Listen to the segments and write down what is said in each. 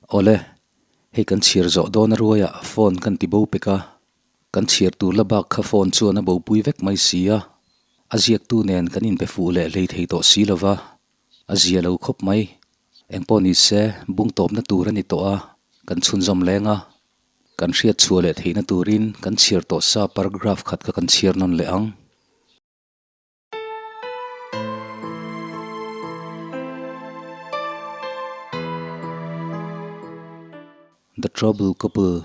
Awle, hei kan chhiar zawh dawn a ruaiah phone kan ti bo pek a, kan chhiar tur la bak kha phone chuan a bopui vek mai si a, a ziaktu nen kan inbe fuh leh hlei thei tawh si lova, a zia lo khawp mai. Engpawh ni se, bung tawpna tur a ni tawh a, kan chhunzawm leng a, kan hriat chhuah leh theihna turin kan chhiar tawh sa paragraph khat kha kan chhiar nawn leh ang. The Trouble Couple,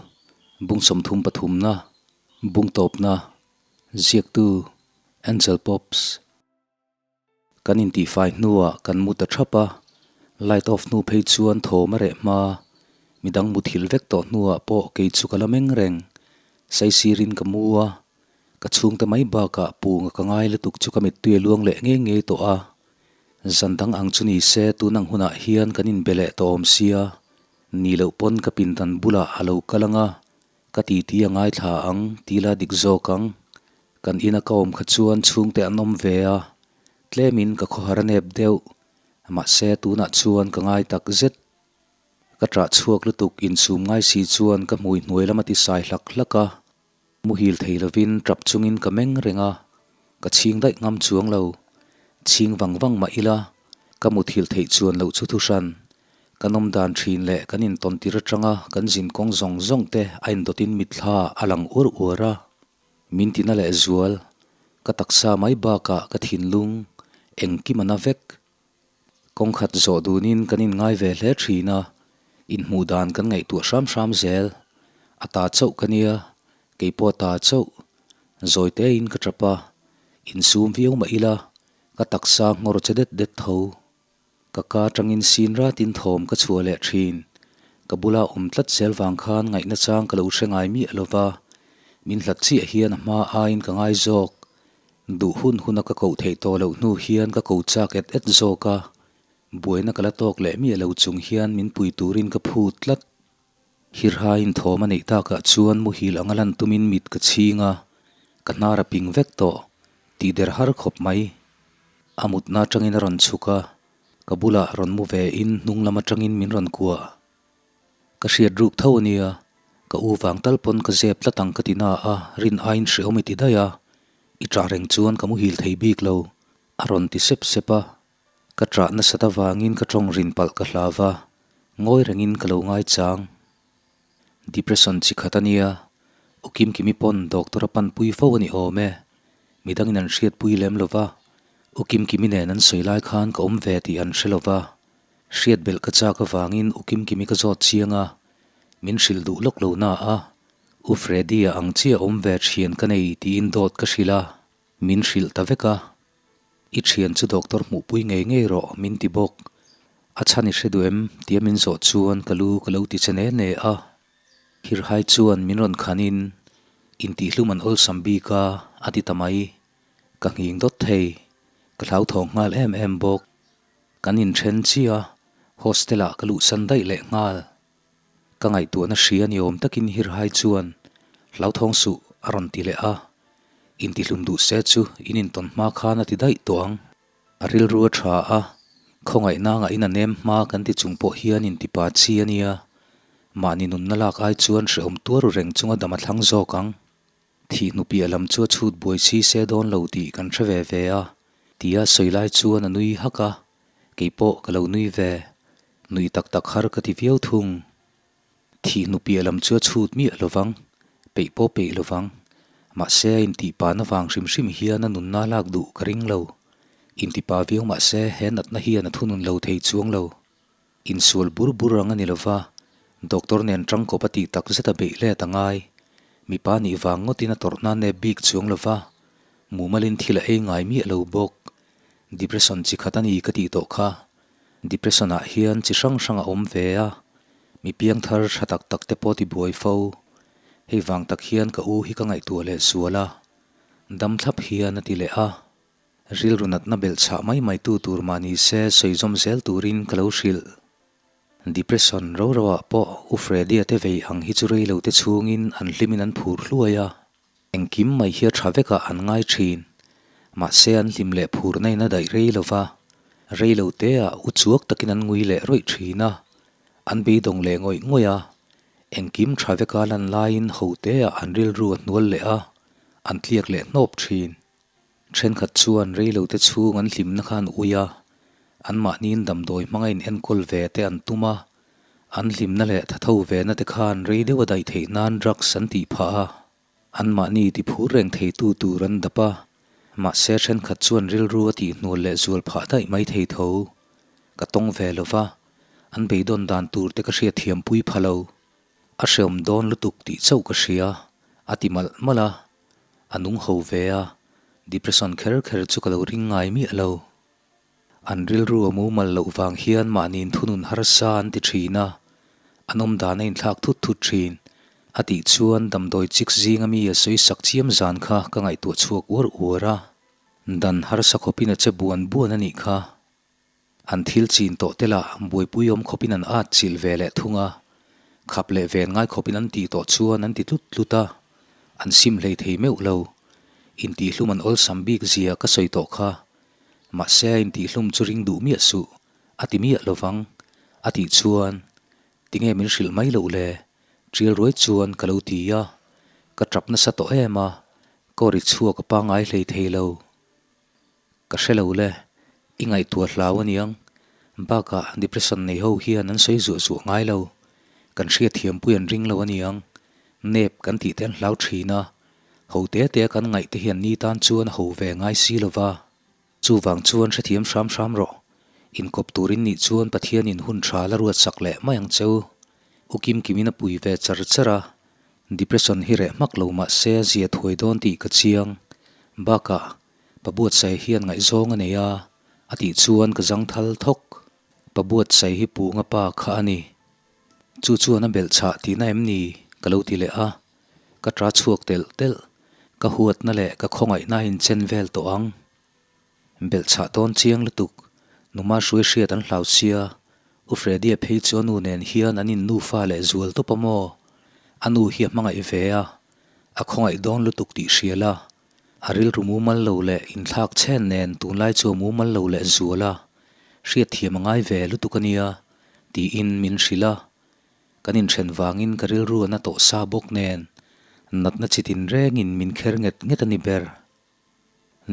Bung 33na, Bung tawpna, Ziaktu, Angel Pops. Kan intihfai hnuah kan mu ta thap a, light off hnu phei chuan thawm a reh hma. Midang muthilh vek tawh hnuah pawh kei chu ka la meng reng. Saisirin ka mu a, Ka chhungte mai bakah punga ka ngai lutuk chu ka mittui a luang leh ngei ngei tawh a. Zan dang ang chu ni se tun ang hunah hian kan inbe leh tawh awm sia, ni loh pawn ka pindan bulah a lo kal ang a, ka titi a ngaithla ang ti la dik zawk ang. Kan ina ka awm kha chuan chhungte an awm ve a, tlemin ka khawhar a nep deuh, mahse tunah chuan ka ngai tak zet. Ka ṭah chhuak lutuk insum ngai si chuan ka hmui hnuai lam a ti sai hlak hlak a. Muhil thei lovin tap chungin ka meng reng a, ka chhing daih ngam chuang lo. Chhing vang vang mah ila, ka muthilh theih chuan loh chu thuhran. Kan awm dan thin leh kan intawn tir atanga kan zin kawng zawng zawng te a indawtin mitthla a lang uar uar a. Min tina leh zual, ka taksa mai bakah ka thinlung engkim a na vek. Kawng khat zawh dunin kan inngai ve hle thin a, inhmuh dan kan ngaihtuah hram hram zel. A ta chauh ka nia, kei pawh a ta chauh. Zawi tein ka tap a, insum viau mah ila, ka taksa nghawr che det det tho. Ka ka atangin sin ratin thawm ka chhuah leh thin. Ka bula awm tlat zel vang khan ngaihna chang ka lo hre ngai miah lo va, min hlat chiah hian a hma aiin ka ngai zawk. Duh hun huna ka koh theih tawh loh hnu hian ka ko chak et et zawk a, buaina ka la tawk leh miah lo chung hian min pui turin ka phut tlat. Hirhaiin thawm a neih takah chuan muhil anga lan tumin mit ka chhing a, ka hnar a ping vek tawh, tih der har khawp mai. A mutna atangin a rawn chhuk a, ka bulah rawn mu ve in hnung lam atangin min rawn kuah. Ka hriat ruk tho a nia, ka u vang tal pawn ka zep tlat ang ka ti na a, rin aiin hrehawm i ti daih a, i ṭah reng chuan ka muhil thei bik lo, a rawn ti sep sep a. Ka ṭah nasat avangin ka ṭawng rin palh ka hlau va, ngawi rengin ka lo ngaichang. Depression chi khat a nia, U Kimkimi pawn doctor a panpui fo a ni awm e, midangin an hriatpui lem lo va, U Kimkimi nen an sawi lai khan ka awm ve tih an hre lo va, Hriat belh ka chak avangin U Kimkimi ka zawt chiang a, min hrilh duh lawk lo na a, U Freddy-a ang chiah awm ve thian ka nei tiin dawt ka hrilh a, min hrilh ta vek a. I thian chu doctor hmuhpui ngei ngei rawh min ti bawk. A chhan i hre duh em? tia min zawh chuan ka lu ka lo ti che ne ne a. Hirhai chuan min rawn khanin intihhlum an awlsam bik a, a ti ta mai. Ka nghing dawt thei. Ka hlauthawng nghal em em bawk. Kan inthen chiah a, hostel ah ka luhsan daih leh nghal. Ka ngaihtuahna hria ni awm takin Hirhai chuan hlauthawng suh a rawn ti leh a, intihlum duh se chu in intawn hma khan a ti daih tawh ang. A rilru a tha a, khawngaihna ngahin a nem hma kan ti chung pawh hian intipa chi a nia, mahni nunna lak ai chuan hrehawm tuar reng chunga dam a thlang zawk ang. Thih hnupiah lam chu a chhut buai si se dawn lo tih kan hre ve ve a, tia sawi lai chuan a nui hak a, kei pawh ka lo nui ve. Nui tak tak har ka ti viau thung. Thih hnupiah lam chu a chhut miah lo vang, peih pawh peih lo vang. Mahse a intihpahna vang hrim hrim hian a nunna lak duh ka ring lo. Intipa viau mahse he natna hian a thunun lo thei chuang lo. Insual bur bur ang a ni lova, doctor nen tangkawp a tih tak zet a beih let a ngai. Mipa nih vang ngawtin a tawrhna nep bik chuang lova, mumalin thil a ei ngai miah lo bawk. Depression chi khat a ni ka tih tawh kha. Depression ah hian chi hrang hrang a awm ve a, mi piangthar tha tak tak te pawh ti buai fo. Hei vang tak hian ka u hi ka ngaihtuah leh sual a, dam thlap hian a ti leh a. Rilru natna belh chhah mai mai tu tur mah ni se sawi zawm zel turin ka lo hrilh. Depression ro ro ah pawh U Freddy-a te vei ang hi chu rei lo te chhungin an hlimin an phur hluai a, engkim mai hi a tha vekah an ngai thin. Mahse an hlim leh phur na in a daih rei lo va, rei lo te ah u chuak takin an ngui leh rawih thin a. An beidawng leh ngawih ngawih a, engkim tha veka lan laiin hoteah an rilru a hnual leh a, an tliak leh hnawp thin. Thenkhat chuan reilote chhung an hlimna kha an ui a, anmahniin damdawi hmanga in enkawl ve te an tum a, an hlimna leh thatho vena te khan rei deuh a daih theih nan drugs an tih phah a, anmahni ti phur reng theitu tur an dap a, mahse thenkhat chuan rilru a tihhnual leh zual phah daih mai thei tho. Ka tawng ve lo va, an beidawn dan tur te ka hriatthiampui pha lo. A hreawm dawn lutuk tih chauh ka hria, a ti malh malh a. A nung ho ve a, depression kher kher chu ka lo ring ngai miah lo. An rilru a mumal loh vang hian mahniin thunun harsa an ti thin a, an awm dan a inthlak thut thut thin. A tih chuan damdawi chik zinga mi a sawi sak chiam zan kha ka ngaihtuah chhuak uar uar a, dan harsa khawpin a che buan buan a nih kha. An thil chin tawh te lah buaipui awm khawpin an at chilh ve leh thung a, khap leh ven ngai khawpin an tih tawh chuan an ti tlut tlut a, an sim hlei thei meuh lo. Intihhlum an awlsam bik zia ka sawi tawh kha. Mahse a intihhlum chu ring duh miah suh, a ti miah lovang, a tih chuan, Tinge min hrilh mai loh le? Tial ruai chuan ka lo ti a, ka tap nasa tawh em a, ka ri chhuak a pangngai hlei thei lo. Ka hre lo le, i ngaihtuah hlau aniang. Bakah depression nei ho hian an sawi zuah zuah ngai lo. Kan hriatthiampui an ring lo aniang. Nep kan tih te an hlau thin a. Ho te te a kan ngaih te hian ni tan chuan a ho ve ngai si lo va. Chuvang chuan hrethiam hram hram rawh. Inkawp turin nih chuan Pathianin hun tha la ruatsak leh mai ang cheu. U Kim Kimin a pui ve char char a. Depression hi reh hmak lo mah se a zia thuai dawn tih ka chiang. Bakah Pa Buatsaih hian ngaihzawng a nei a, a tih chuan ka zang thal thawk. Pa Buatsaih hi Punga pa kha a ni. Chu chuan a belh chhah tihna em ni? ka lo ti leh a. Ka ta chhuak telh telh. Ka huatna leh ka khawngaihna a inchen vel tawh ang. Belh chhah dawn chiang lutuk. Numa hruai hriat an hlau sia. U Freddy-a phei chu a nu nen hian an innufa leh zual tawp a maw? A nu hi a hmangaih ve a. A khawngaih dawn lutuk tih hria la. A rilru mumal lo leh inthlak chhen nen tunlai chu a mumal lo leh zual a, hriatthiam a ngai ve lutuk a nia, tiin min hrilh a. Kan inthen vangin ka rilru a na tawh sa bawk nen natna chi tin rengin min kher nget nget a ni ber.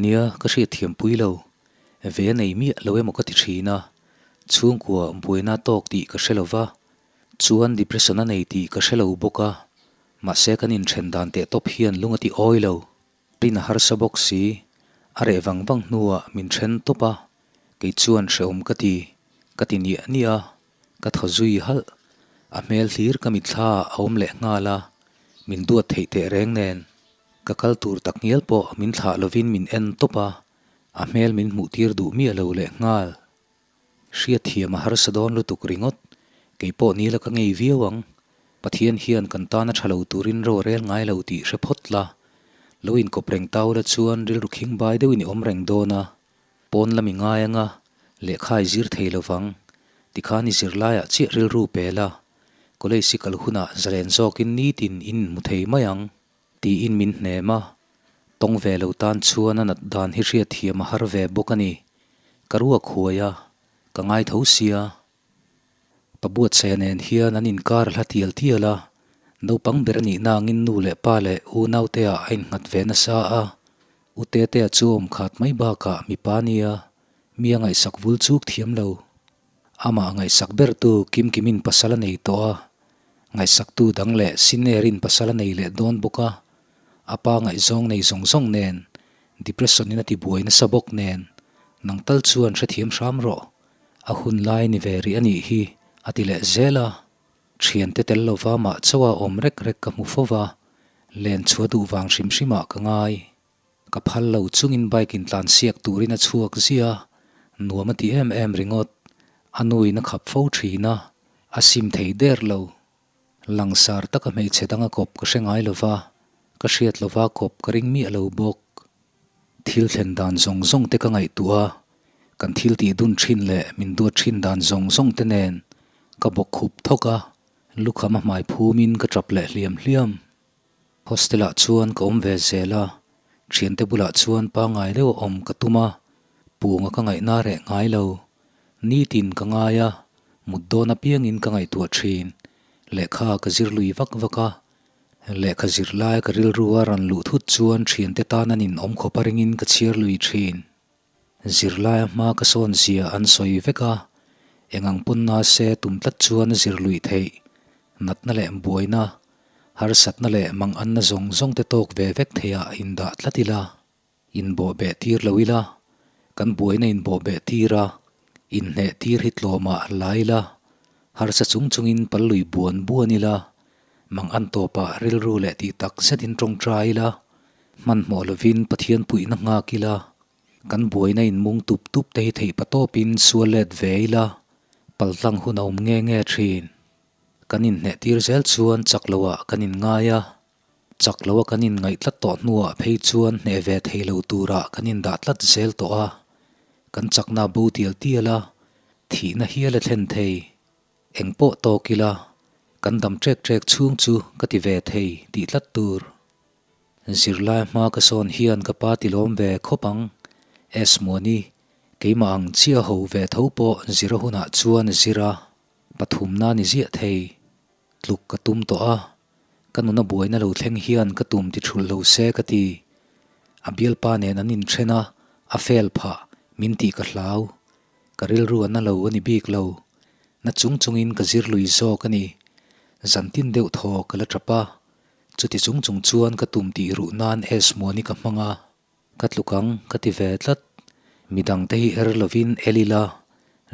Nia, ka hriatthiam pui lo. Ve a nei miah lo emaw ka ti thin a, chhungkua buaina tawk tih ka hre lo va, chuan depression a nei tih ka hre lo bawk a. Mahse kan inthen dan teh tawp hian lung a ti awi lo. Rin a harsa bawk si. A reh vang vang hnuah min then tawp a, kei chuan hrehawm ka ti, ka ti niah niah a, ka thaw zui halh. A hmel hlir ka mitthla ah a awm leh nghal a, min duat theih teh reng nen. Ka kal tur tak ngial pawh min thlah lovin min en tawp a, a hmel min hmuh tir duh miah lo leh nghal. Hriatthiam a harsa dawn lutuk ringawt, kei pawh nila ka ngei viau ang. Pathian hian kan tana tha lo turin ro a rel ngai lo tih hre phawt la. Lo inkawp reng tau la chuan rilru khing bai deuhin i awm reng dawn a. Pawn lam i ngai anga, lehkha i zir thei lovang. Tikhan i zirlaiah chiah rilru pe la. College i kal hunah zalen zawkin nitin in inhmu thei mai ang. Tiin min hnem a, tawng ve lo tan chuan a nat dan hi hriatthiam a har ve bawk a ni. Ka ruak huai a, ka ngai tho sia. Pa Buatsaia nen hian an inkar a hla tial tial a, naupang ber a nih nangin nu leh pa leh unaute ah a innghat ve nasa a, U Tetea chu awm khat mai bakah mipa nia, mi a ngaihsak vul chuk thiam lo. Amah ngaihsak bertu Kimkimin pasal a nei tawh a, ngaihsaktu dang leh Sinerin pasal a nei leh dawn bawk a, a pa ngaihzawng nei zawng zawng nen, depression in a ti buai nasa bawk nen, nang tal chuan hrethiam hram rawh, a hun lai ni ve rih a nih hi, a ti leh zel a. Thiante tel lova mah chauha awm rek rek ka hmu fo va, len chhuah duh vang hrim hrimah ka ngai. Ka phal lo chungin bike in tlan siak turin a chhuak zia, nuam a ti em em ringawt. A nuin a khap fo thin a, a sim thei der lo. Langsar taka hmeichhe danga kawp ka hre ngai lo va, ka hriat lova kawp ka ring miah lo bawk. Thil thlen dan zawng zawng te ka ngaihtuah a, kan thil tih dun thin leh min duat thin dan zawng zawng te nen ka bawk khup thawk a, lukham a hmai phumin ka tap leh hliam hliam. Hostel ah chuan ka awm ve zel a, thiante bulah chuan pangngai deuh a awm ka tum a, punga ka ngaihna reh ngai lo. Nitin ka ngai a, Mut dawn apiangin ka ngaihtuah thin. Lehkha ka zir lui vak vak a. Lehkha zir lai ka rilru a rawn luh thut chuan thiante tan an inawm khawp a ringin ka chhiar lui thin. Zirlaia hma ka sawn zia an sawi vek a, eng ang pawn na se tum tlat chuan a zir luih theih. Natna leh buaina, harsatna leh manganna zawng zawng te tawk ve vek theiah indah tlat ila. Inbawhbeh tir lo ila, kan buaina inbawhbeh tir a, inhneh tir hi tlawmah la ila, harsa chung chungin pal lui buan buan ila, mang an tawpah rilru leh tih tak zetin tawngtai ila, hmanhmawh lovin Pathian puihna nghak ila, kan buaina inmung tup tup te hi theih patawpin sual let ve ila, paltlang hun a awm nge nge thin. Kan inhneh tir zel chuan chak loah kan inngai a. Chak loa kan inngaih tlat tawh hnuah phei chuan hneh ve thei lo turah kan indah tlat zel tawh a, kan chakna bo tial tial a, thihna hial a thlen thei. Eng pawh tawk ila, kan dam ṭek ṭek chhung chu ka ti ve thei tih tlat tur. Zirlai hma ka sawn hian ka pa tilawm ve khawp ang, Esmuani, keimah ang chiah ho ve tho pawh zira hunah chuan zir a, pathumna ni ziah thei. Tluk ka tum tawh a, ka nuna buaina lo thleng hian ka tum ti thulh lo se ka ti. A bialpa nen an inthen a, a fail phah, min tih ka hlau. Ka rilru a na lo a ni bik lo. Na chung chungin ka zir lui zawk a ni. Zantin deuh thaw ka la tap a, chuti chung chung chuan ka tum tih ruh nan Esmuani ka hmang a. Ka tluk ang, ka ti ve tlat. Midangte hi er lovin el ila,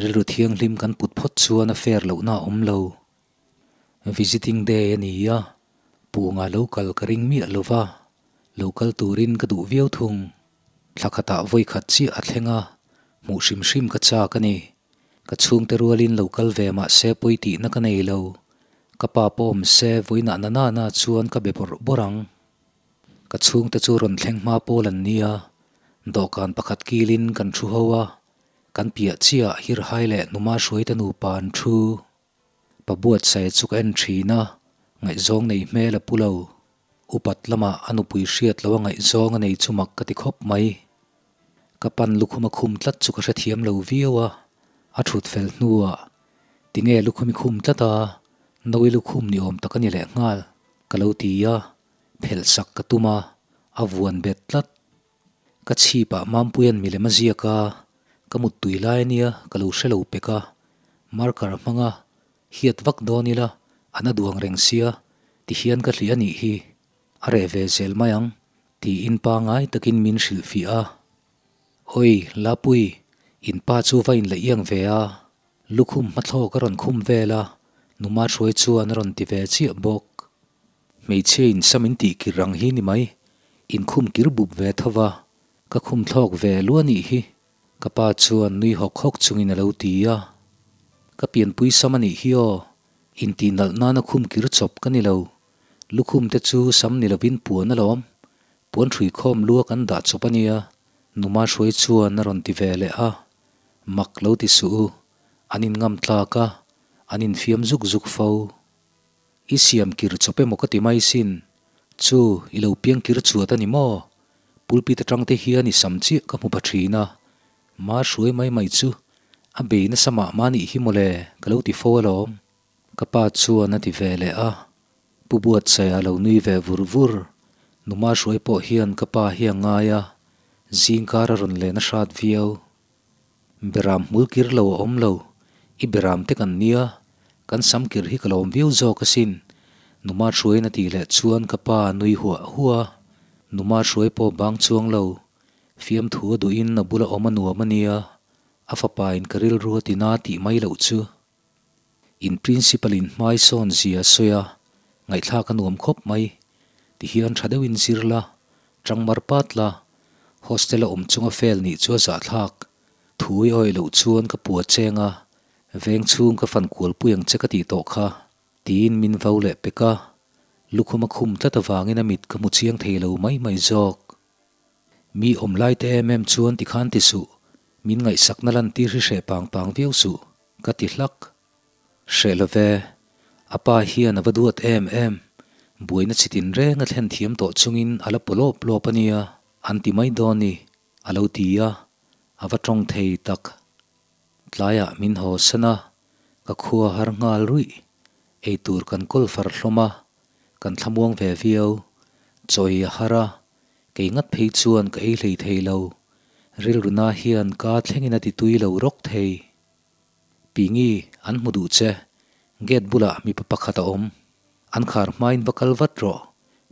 rilru thianghlim kan put phawt chuan a fair lohna a awm lo. Visiting day a ni a, Punga lo kal ka ring miah lo va, lo kal turin ka duh viau thung. Thla khatah vawi khat chiah a thleng a, hmuh hrim hrim ka chak a ni. Ka chhungte rualin lo kal ve mah se pawi tihna ka nei lo. Ka pa pawh awm se vawiinah na na na chuan ka be bawrh bawrh ang. Ka chhungte chu rawn thleng hma pawl an nia, dawhkan pakhat kilin kan thu ho a, kan piah chiah Hirhai leh Numa Hruaite nupa an thu. Pa buatsaih chu ka en thin a, ngaihzawng nei hmel a pu lo. Upat lamah a nupui hriat lo a ngaihzawng a nei chu mak ka ti khawp mai. Ka pan lukhum a khum tlat chu ka hrethiam lo viau a, a thut fel hnuah tinge lukhum i khum tlat a, Nawi lukhum ni awm tak a ni lehnghal ka lo ti a, phelh sak ka tum a, a vuan bet tlat. Ka chhipah Mampuia'n milem a ziak a, ka muttui lai ania ka lo hre lo pek a, marker a hmang a, hiat vak dawn ila a na duang reng sia ti hian ka hliah a nih hi, a reh ve zel mai ang tiin pangai takin min hrilhfiah a. Oi, Lapui, in pa chu va inla iang ve a, lukhum hmathlawk a rawn khum vel a, Numa Hruai chuan a rawn ti ve chiah bawk. Hmeichhia in sam in tih kir ang hi ni mai, in khum kir bup ve tho va, ka khum thlawk ve lua nih hi, ka pa chuan nui hawk hawk chungin a lo ti a. Ka pianpui sam a nih hi aw, in tih nalh nana khum kir chawp ka ni lo, lukhum te chu sam ni lovin puan alawm, puan hrui khawm lua kan dah chawp a nia, Numa Hruai chuan a rawn ti ve leh a, mak lo ti suh u, an in ngam tlak a, an infiam zuk zuk fo. I siam kir chawp emaw ka ti mai sin. Chu, i lo piang kir chuat a ni maw? Pulpit atang te hian i sam chiah ka hmu pha thin a. Ma hruai mai mai chu a bei nasa mah mah nih hi mawle ka lo ti fo alawm. Ka pa chuan a ti ve leh a. Pu Buatsaia lo nui ve vur vur. Numa hruai pawh hian ka pa hi a ngai a, zingkar a rawn len a hrat viau. Beram hmul kir lo a awm lo, i beram te kan nia, kan sam kir hi ka lawm viau zawk asin, Numa Hruaiin a tih leh chuan ka pa a nui huah huah a, Numa Hruai pawh bang chuang lo, fiamthu a duhin a bula awm a nuam a nia, a fapa in ka rilru a tina tih mai loh chu. In principal in hmai sawn zia a sawi a, ngaihthlak a nuam khawp mai. Tihian tha deuhin zir la, tang mar pat la, hostel a awm chunga fail nih chu a zahthlak. Thu i awih loh chuan ka pua cheng a, veng chhung ka fan kual pui ang che ka tih tawh kha, tiin min vau leh pek a. Lukhum a khum tlat avangin a mit ka hmu chiang thei lo mai mai zawk. Mi awm lai te em em chuan tikhan ti suh, min ngaihsakna lantir hi hreh pang pang viau suh, ka ti hlak. Hreh lo ve, a pa hian a va duat em em, buaina chi tin reng a thlen thiam tawh chungin a la paw lawp lawp a nia, an ti mai dawn ni, a lo ti a, a va tawng thei tak. Tlaiah min haw san a, Ka khua har nghal ruih. Eitur kan kawl far hlawm a, kan thlamuang ve viau. Chaw ei a har a, kei ngat phei chuan ka ei hlei thei lo. Rilruna hian ka thlengin a ti tui lo rawk thei. Pingi, an hmu duh che. Gate bulah mipa pakhat a awm. An khar hmain va kal vat rawh,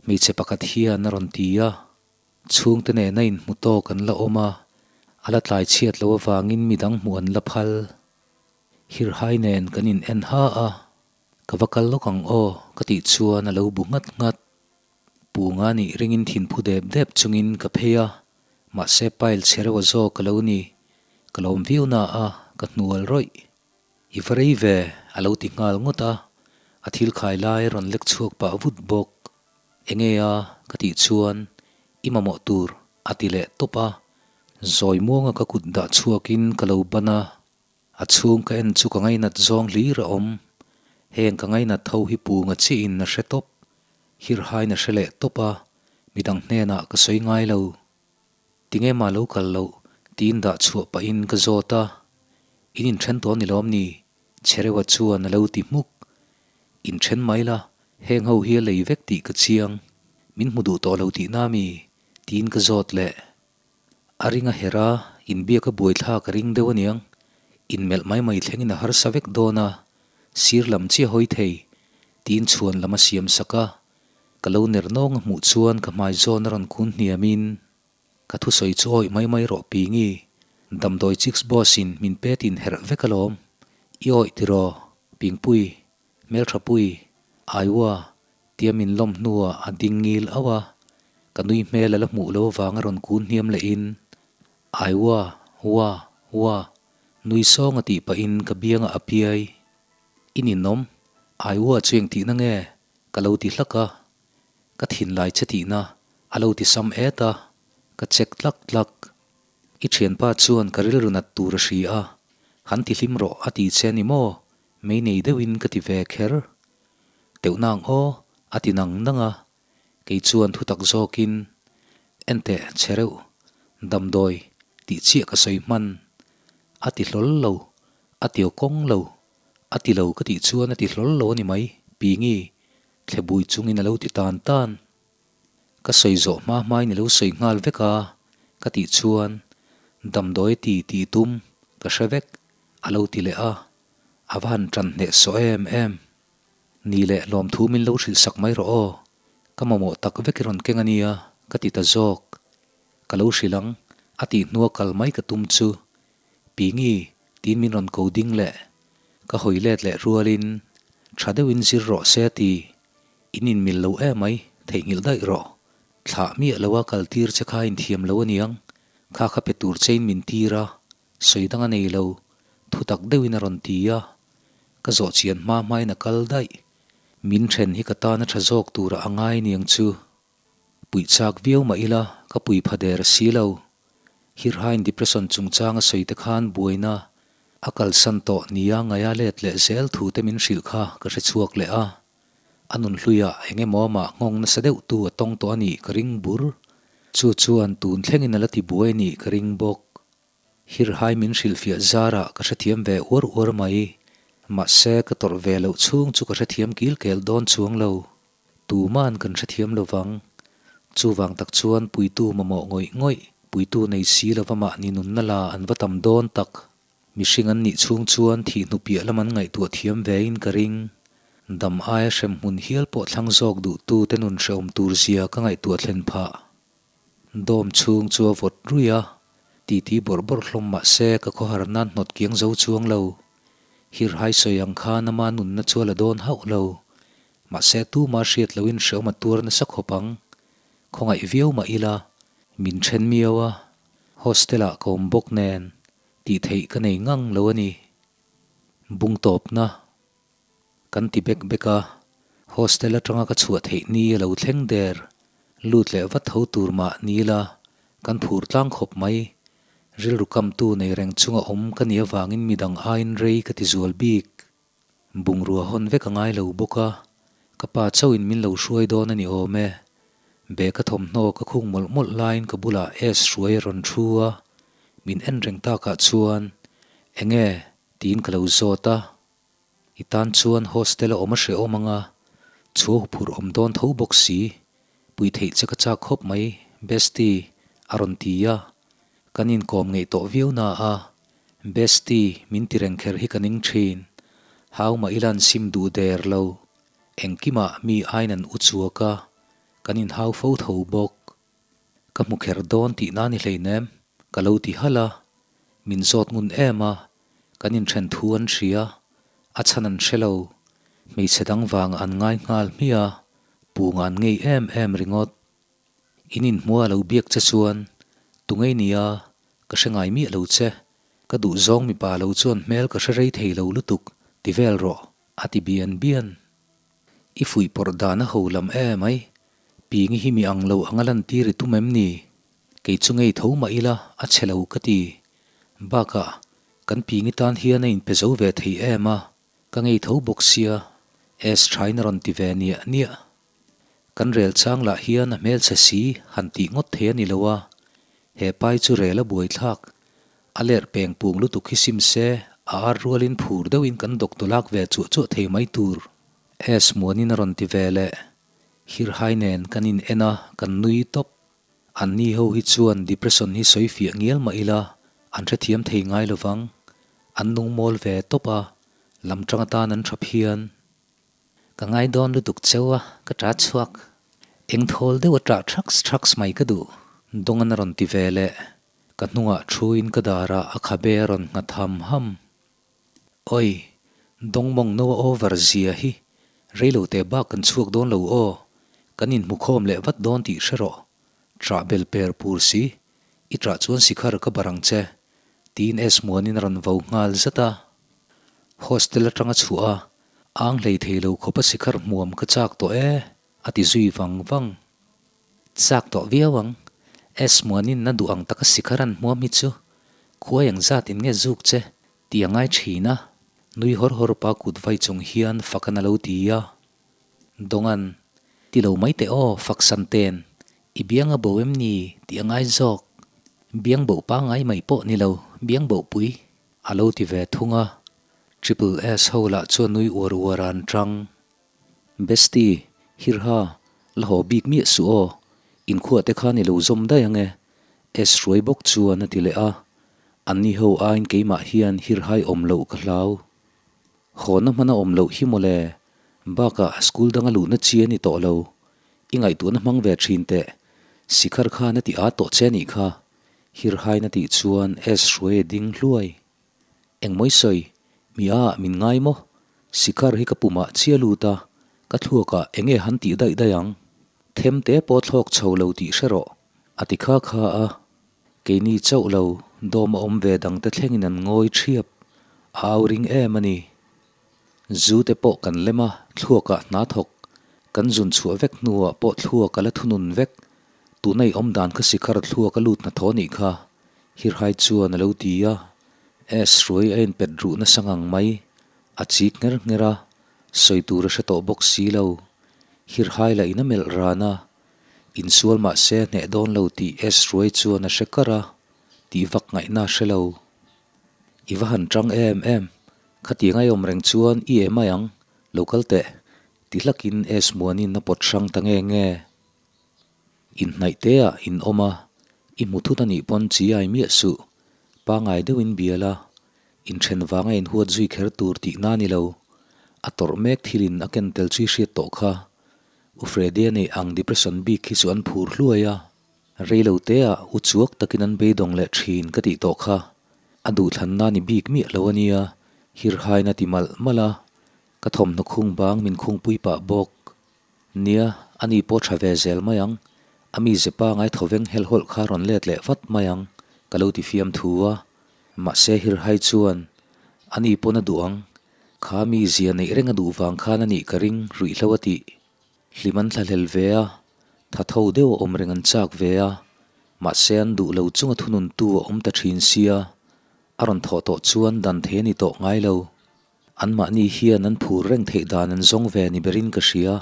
hmeichhe pakhat hian a rawn ti a. Chhungte nena inhmu tawk an la awm a, a la tlai chhiat loh avangin midang hmuh an la phal. Hirhai nen kan in en ha a, ka va kal lawk ang aw ka tih chuan a lo bu nghat nghat. Punga nih ringin thinphu dep dep chungin ka phei a, mahse pile chhe reuh a zawk a lo ni. Ka lawm viau na a, ka hnual rawih. I va rei ve, a lo ti nghal ngawt a, a thil khai lai a rawn lek chhuak pah vut bawk. Enge a? ka tih chuan i mamawh tur a ti leh tawp a. Zawi muanga ka kut dah chhuakin ka lo ban a, a chhung ka en chu ka ngainat zawng hlir a awm. Heng ka ngainat tho hi punga chiin a hre tawp, hirhain a hre leh tawp a, midang hnenah ka sawi ngai lo. Tinge mah lo kal loh? tiin dah chhuah pahin ka zawt a, In inthen tawh ni lawm ni? Cherewa chuan a lo ti hmuk. Inthen mai la, heng ho hi a lei vek tih ka chiang. Min hmu duh tawh lo tihna mi? tiin ka zawt leh. A ring a herh a, inbiak a buaithlak a ring deuh aniang. Inmelh mai mai thlengin a harsa vek dawn a, sir lam chiah hawi thei, tiin chhuan lam a siam sak a. Ka lo ner nawng a hmuh chuan ka hmai zawn a rawn kun hniamin, Ka thusawi chu awih mai mai rawh Pingi, damdawi chicks boss in min pet in herh vek alawm. I awih tiraw, Pingpui, Hmelthapui, Aiwa, tia min lawm hnuah a ding ngil auh a, ka nui hmel a la hmuh lo avang a rawn kun hniam lehin, Aiwa, wa, wa, nui sawng a tih pahin ka biangah a piai. I ninawm, Aiwa chu engtihna nge? Ka lo ti hlak a, ka thinlai che tihna a lo ti sam et a, ka check tlak tlak. I thianpa chuan ka rilru nat tur a hri a, han ti hlim rawh a ti che ni maw? Mei nei deuhin ka ti ve kher. Teuh nang aw, a ti nang nang a, kei chuan thutak zawkin, Enteh che reuh, damdawi tih chiah ka sawi hman. A ti hlawl lo, a ti aw kawng lo, A ti lo ka tih chuan a ti hlawl lo a ni mai, Pingi, thlebui chungin a lo ti tan tan. Ka sawi zawh hma hmain i lo sawi nghal vek a, ka tih chuan damdawi ti tih tum ka hre vek, a lo ti leh a, a va han tan hneh sawh em em. Ni leh lawmthu min lo hrilh sak mai rawh aw, ka mamawh tak vek i rawn keng a nia, ka ti ta zawk. Ka lo hrilh ang, a tih hnua kal mai ka tum chu Pingi, tiin min rawn ko ding leh ka hawi let leh rualin tha deuhin zir rawh se ti, in inmil lo emai, theihnghilh daih rawh. Thlah miah loa kal tir che kha inthiam lo aniang, kha kha pe tur chein min tir a, sawi dang a nei lo, thu tak deuhin a rawn ti a, ka zawh chian hma hmain a kal daih. Min then hi ka tana tha zawk turah a ngai aniang chu. Puih chak viau mah ila ka pui pha der si lo. Hirhain depression chungchang a sawi te khan buaina a kalsan tawh nia ngaia let leh zel thu te min hrilh kha ka hre chhuak leh a. A nun hluiah eng emaw amah nghawng nasa deuh tu a tawng tawh a nih ka ring bur. Chu chuan tun thlengin a la ti buai a nih ka ring bawk. Hirhai min hrilhfiah zarah ka hrethiam ve uar uar mai. Mahse ka tawrh ve loh chhung chu ka hrethiam kil kel dawn chuang lo. Tuman kan hrethiam lo vang. Chuvang tak chuan puitu mamawh ngawih ngawih, puitu nei si lova mahni nunna la an va tam dawn tak. Mihring an nih chhung chuan thih hnu piah lam an ngaihtuah thiam vein ka ring. Dam aia hrem hmun hial pawh thlang zawk duhtu te nun hrehawm tur zia ka ngaihtuah thlen phah. Dawm chhung chu a vawt ruih a, titi bawrh bawrh hlawm mah se ka khawhar nan hnawt kiang zo chuang lo. Hirhai sawi ang khan ama nunna chu a la dawn hauh lo. Mahse tuma hriat loin hreawm a tuar nasa khawp ang. Khawngaih viau mah ila, min then miau a, hostel ah ka awm bawk nen, tih theih ka nei ngang lo a ni. Bung tawpna Kan ti bek bek a, hostel atanga ka chhuah theih ni a lo thleng der. Lut leh vat tho tur mah ni ila, kan phur tlang khawp mai. Rilru kamtu nei reng chunga awm ka nih avangin midang aiin rei ka ti zual bik. Bungrua hawn vek a ngai lo bawk a, ka pa chauhin min lo hruai dawn a ni awm e. Bag a thawmhnaw ka khung mawlh mawlh laiin ka bulah S hruai a rawn thu a, min en reng takah chuan, Enge? tiin ka lo zawt a. I tan chuan hostel a awm a hrehawm anga, chhuah huphurh awm dawn tho bawk si. Pui theih che ka chak khawp mai, Bestie, a rawn ti a. Kan inkawm ngeih tawh viau na a, Bestie min ti reng kher hi ka ning thin. Hau mah ila an sim duh der lo. Engkimah mi aiin an u chuak a, kan inhau fo tho bawk. Ka hmu kher dawn tihna ni hleinem, ka lo ti halh a. Min zawt ngun em a, kan inthen thu an hria, a chhan an hre lo. Hmeichhe dang vang an ngai nghal hmiah a, pung an ngei em em ringawt. In inhmua lo biak che chuan, Tu ngei nia, ka hre ngai miah lo che. Ka duh zawng mipa lo chuan hmel ka hre rei thei lo lutuk, ti vel rawh, a ti bian bian. I fuih pawrh dan a ho lam em ai. Pingi hi mi ang lo anga lantir i tum em ni? Kei chu ngei tho mah ila a chhe lo ka ti. Bakah, kan Pingi tan hian a inpe zo ve thei em a, ka ngei tho bawk sia, S thain a rawn ti ve niah niah. Kan rel chang lah hian a hmelchhe si han tih ngawt thei a ni lo a, he pai chu rel a buaithlak. A lerh peng pung lutuk hi sim se, a ar rualin phur deuhin kan doctor lak ve chuah chuah thei mai tur. S Muanin a rawn ti ve leh. Hirhai nen kan in en a, kan nui tawp. Anni ho hi chuan depression hi sawi fiah ngial mah ila, an hrethiam thei ngai lovang. An nung mawl ve tawp a, lam tang atan an tha phian. Ka ngai dawn lutuk cheu a, ka ṭah chhuak. Eng thawl deuh a ṭah ṭhaks ṭhaks mai ka duh. Dawngan a rawn ti ve leh. Ka hnungah thuin ka darah a khabe a rawn nghat ham ham. Oi, dawng mawng no a over zia hi. Reilo te bak kan chhuak dawn lo aw. Kan inhmu khawm leh vat dawn tih hre rawh. Ṭah bel per pur si. I ṭah chuan sikhar ka bar ang che. Tiin S Muanin a rawn vo nghal zat a. Hostel aṭanga chhuah a, Ang hlei thei lo khawp a sikhar hmuam ka chak tawh e, a ti zui vang vang. Chak tawh viau ang. S Muanin a duh ang taka sikhar an hmuam hi chu khuai ang zat in nge zuk che tih a ngai thin a, nui hawr hawr pa kut vai chung hian fak an a lo ti a. Dawngan, ti lo mai teh aw, fak san ten, i biang a bo em ni tih a ngai zawk. Biang boh pangai mai pawh ni lo, biang boh pui. A lo ti ve thung a, Triple S ho lah chuan nui uar uar an tang. Bestie, Hirha, la haw bik miah suh aw, inkhuah te khan i lo zawm daih ang e, S hruai bawk chuan a ti leh a, anni ho aiin keimah hian Hirhai awm loh ka hlau. Hawna hmana awm loh hi mawle, bakah school danga luhna chi a ni tawh lo, i ngaihtuahna hmang ve thin teh, Sikhar khan a ti ât tawh che anih kha, Hirhain a tih chuan S hruai a ding hluai. Engmawi sawi, mi a min ngai maw? Sikhar hi ka pumah chiah lut a, ka thluakah eng nge han tih daih daih ang? Them te pawh thlawk chho lo tih hre rawh, a ti kha kha a. Keini chauh lo, dawm a awm ve dangte thlengin an ngawi thiap, a au ring em a ni. Zu te pawh kan lem a, thluakah hna thawk. Kan zun chhuah vek hnuah pawh thluak a la thunun vek. Tuna i awm dan kha sikhar thluak a lut hnathawh nih kha, Hirhai chuan a lo ti a. S hruai a inpet ruh nasa ngang mai. A chik ngher ngher a, sawi tur a hre tawh bawk si lo. Hirhai lah in a melh ran a. Insual mah se a hneh dawn lo tih S hruai chuan a hre kar a, tih vak ngaihna a hre lo. I va han tang em em, khatiang a i awm reng chuan i em mai ang, lo kal teh, ti hlakin S Muanin a pawt hrang ta nge nge. Inhnaih te ah in awm a, i hmu thut a nih pawn chi ai miah suh, pangai deuhin bial a, inthen vanga inhuat zui kher tur tihna a ni lo, a tawrh mek thilin a ken tel chu i hriat tawh kha. U Freddy-a neih ang depression bik hi chu an phur hluai a. Reilo te ah u chuak takin an beidawng leh thin ka tih tawh kha. A duhthlanna ni bik miah lo a nia, hirhain a ti malh malh a, ka thawmhnaw khung bang min khungpui pah bawk. Nia, ani pawh tha ve zel mai ang, a mi zepa ngai thaw veng helhawlh kha rawn let leh vat mai ang, ka lo ti fiam thu a. Mahse hirhai chuan, ani pawn a duh ang, kha mi zia neih reng a duh vang khan a nih ka ring ruihhlo a tih. Hlim an thlahlel ve a, tha tho deuh a awm reng an chak ve a, mahse an duh lo chunga thununtu a awm ta thin sia, a rawn thawh tawh chuan dan thei a ni tawh ngai lo. Anmahni hian an phur reng theih dan an zawng ve ni berin ka hria,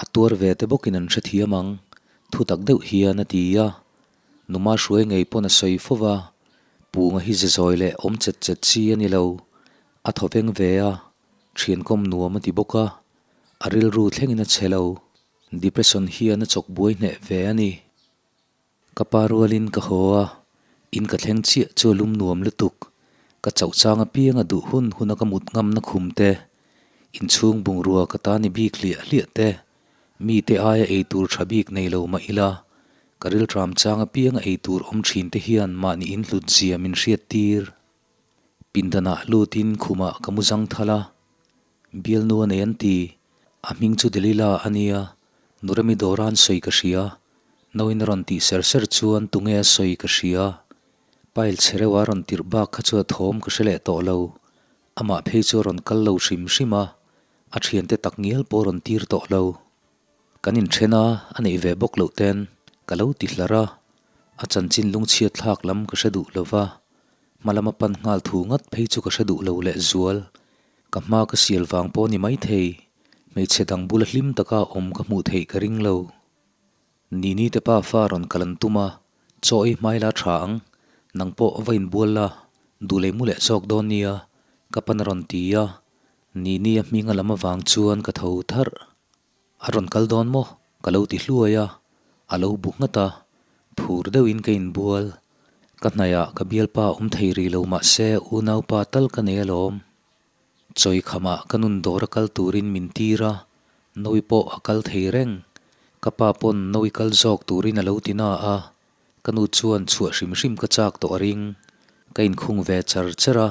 a tuar ve te bawkin an hrethiam ang, thu tak deuh hian a ti a. Numa hruai ngei pawn a sawi fo va, Punga hi ze zawi leh awm chet chet chi a ni lo, a thaw veng ve a. Thian kawm nuam a ti bawk a, a rilru thlengin a chhe lo. Depression hian a chawk buai hneh ve a ni. Ka pa rualin ka haw a, in ka thleng chiah chu a lum nuam lutuk. Ka chauh chang apiang a duh hun huna ka mut ngamna khum te, inchhung bungrua ka ta ni bik hliah hliah te, mite aia ei tur tha bik nei lo mah ila, ka rilṭam chang apianga ei tur awm thin te hian mahni inhlut zia min hriat tir. Pindanah lutin khumah ka mu zang thal a, Bialnu a nei an ti, a hming chu Delilah a nia, Nuremi dawran sawi ka hria, Nauin a rawn tih ser ser chuan tunge a sawi ka hria. Pile chhe reuh a rawn tirh bak kha chu a thawm ka hre leh tawh lo, amah phei chu a rawn kal lo hrim hrim a, a thiante tak ngial pawh a rawn tir tawh lo. Kan inthen a, a neih ve bawk loh ten ka lo ti hlar a, a chanchin lungchhiat thlak lam ka hre duh lo va, hma lama pan nghal thu ngat phei chu ka hre duh lo leh zual. Ka hma ka sial vang pawh ni maithei, hmeichhe dang bula hlim taka awm ka hmuh theih ka ring lo. Nini te pa fa rawn kal an tum a, chaw ei hmai la tha ang, nang pawh va inbual la, duh lei mu leh zawk dawn nia, ka pan a rawn ti a, Nini a hming a lam avang chuan ka tho tharh. A rawn kal dawn maw? Ka lo ti hluai a, a lo bu nghat a, phur deuhin ka inbual. Ka hnaihah ka bialpa awm thei rih lo mah se unaupa tal ka nei alawm. Chawi khamah ka nun dawr a kal turin min tir a, Nawi pawh a kal thei reng. Ka pa pawn Nawi kal zawk turin a lo ti na a, ka nu chuan chhuah hrim hrim ka chak tawh a ring. Ka inkhung ve char char a,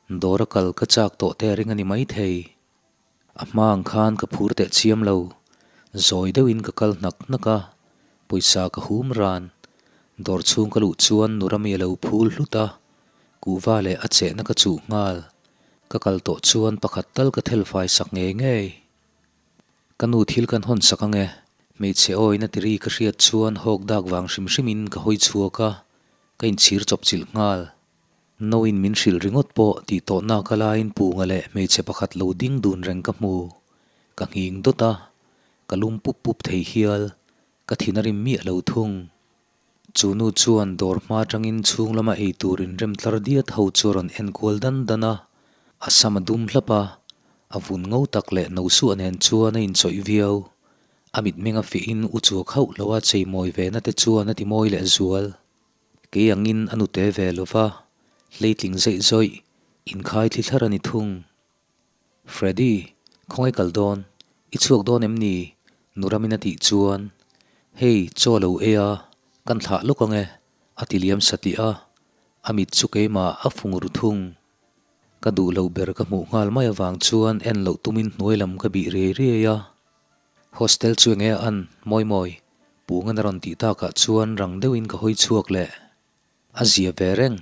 dawr a kal ka chak tawh te a ring a ni maithei. A hma ang khan ka phur teh chiam lo. Zawi deuhin ka kal hnak hnak a, pawisa ka hum ran. Dawr chhung ka luh chuan Nurami a lo phul hlut a, kuhva leh a chehna ka chuh nghal. Ka kal tawh chuan pakhat tal ka thelfai sak ngei ngei. Ka nu thil kan hawn sak ange, hmeichhe awina ti ri ka hriat chuan hawk dak vang hrim hrimin ka hawi chhuak a, ka inchhir chawp chilh nghal. Nauin min hrilh ringawt pawh tih tawh nak a laiin Punga leh hmeichhe pakhat lo ding dun reng ka hmu. Ka nghing dawt a, ka lum pup pup thei hial. Ka thin a rim miah lo thung. Chu nu chuan dawr hma atangin chhung lama ei tur inrem tlar diat ho chu a rawn en kual dan dan a, a sam a dum hlap a, a vun ngo tak leh no suah nen chuan a inchawih viau. A mitmeng a fiahin u chuak hauh lo a cheimawi ve na te chuan a ti mawi leh zual. Kei angin a nute ve lo va, hleitling zeih zawih, inkhai thli thlar a ni thung. Freddy, khawngaih kal dawn, i chhuak dawn em ni? Nuramin a tih chuan, Hei, chaw lo ei a, kan thlah lawk ang e, a ti liam satliah a, a mit chu keimah a fung ru thung. Ka duh loh ber ka hmuh nghal mai avang chuan en loh tumin hnuai lam ka bih riai riai a. Hostel chu enge a an, mawi mawi, Pungan a rawn tih takah chuan rang deuhin ka hawi chhuak leh. A zia ve reng,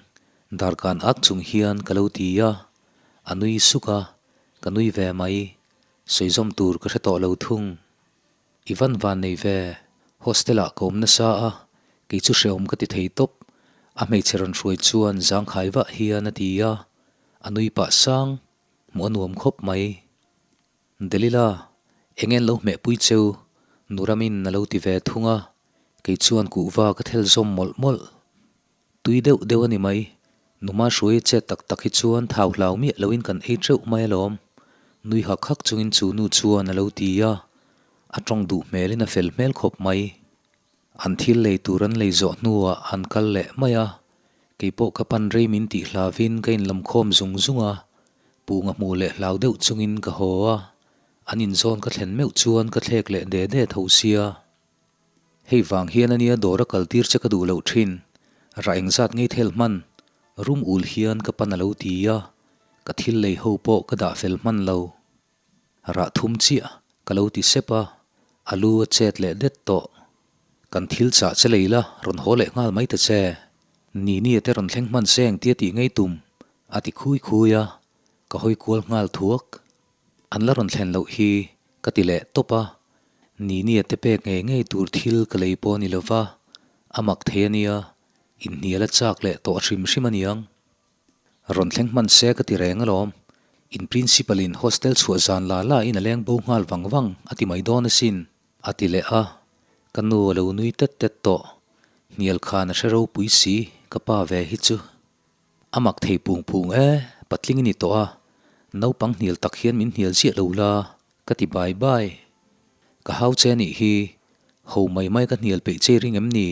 darkan ak chung hian ka lo ti a, a nui suk a, ka nui ve mai, sawi zawm tur ka hre tawh lo thung. I van van nei ve, hostel ah ka awm nasa a, kei chu hrehawm ka ti thei tawp, a hmeichhe rawn hruai chuan zangkhai vah hian a ti a, a nui pah sang, hmuh a nuam khawp mai. Delila, eng en lo hmehpui cheu? Nuramin a lo ti ve thung a, kei chuan kuhva ka thel zawm mawlh mawlh. Tui deuh deuh a ni mai, numa hruai a chet tak tak hi chuan thau hlau miah loin kan ei teuh mai alawm, nui hak hak chungin chu nu chuan a lo ti a, a tawng duh hmelin a fel hmel khawp mai. An thil lei tur an lei zawh hnuah an kal leh mai a, keipawh ka pan rei min tih hlavin ka inlamkhawm zung zung a, Punga hmuh leh hlau deuh chungin ka haw a, an inzawn ka thlen meuh chuan ka thlek leh de de tho sia. Hei vang hian ania dawr a kal tir che ka duh loh thin, rah engzat ngei thel hman, rum ul hian ka pan a lo ti a, ka thil lei ho pawh ka dah fel hman lo. Rah thum chiah ka lo ti sep a, a lu a chet leh det tawh. Kan thil chah che lei la, rawn haw leh nghal mai ta che. Nini a te rawn thleng hman se engtia tih ngei tum? a ti khui khui a, ka hawi kual nghal thuak. An la rawn thlen loh hi ka ti leh tawp a, Nini a te pek ngei ngei tur thil ka lei pawh a ni lo va, a mak thei a nia, inhnial a chak leh tawh hrim hrim a niang. Rawn thleng hman se ka ti reng alawm. In principal in hostel chhuah zan la la in a leng bo nghal vang vang a ti mai dawn asin, a ti leh a. Ka nu a lo nui tet tet tawh. Hnial khan a hre ropui si, ka pa ve hi chu. A mak thei pung pung e, patling i ni tawh a. Naupang hnial tak hian min hnial ziah lo la, ka ti bai bai. Ka hau che anih hi, ho mai mai ka hnial peih che i ring em ni?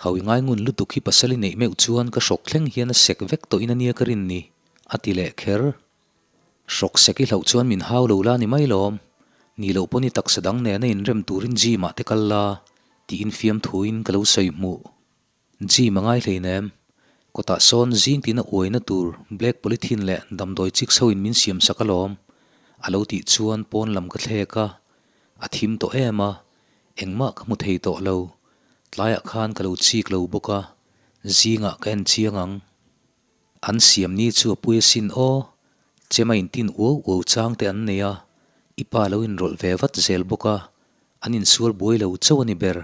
Hau i ngai ngun lutuk hi pasal i neih meuh chuan ka hrawk thleng hian a sek vek tawhin a nia ka rin ni, a ti leh kher. Hrawk sek i hlauh chuan min hau lo la ni mai lawm. Ni loh pawn i taksa dang nena inrem turin gym ah te kal la, tiin fiamthuin ka lo sawi hmuh. Gym a ngai hleinem. Kawtah sawn zing tina uaina tur black polythene leh damdawi chik chho in min siam sak alawm. A lo tih chuan pawn lam ka thlek a, a thim tawh em a, engmah ka hmu thei tawh lo. Tlaiah khan ka lo chik lo bawk a, zingah ka en chiang ang. An siam ni chu a pui asin aw, chem a intin uau uau chang te an nei a, i pa lo inrawlh ve vat zel bawk a, an insual buai lo chauh a ni ber,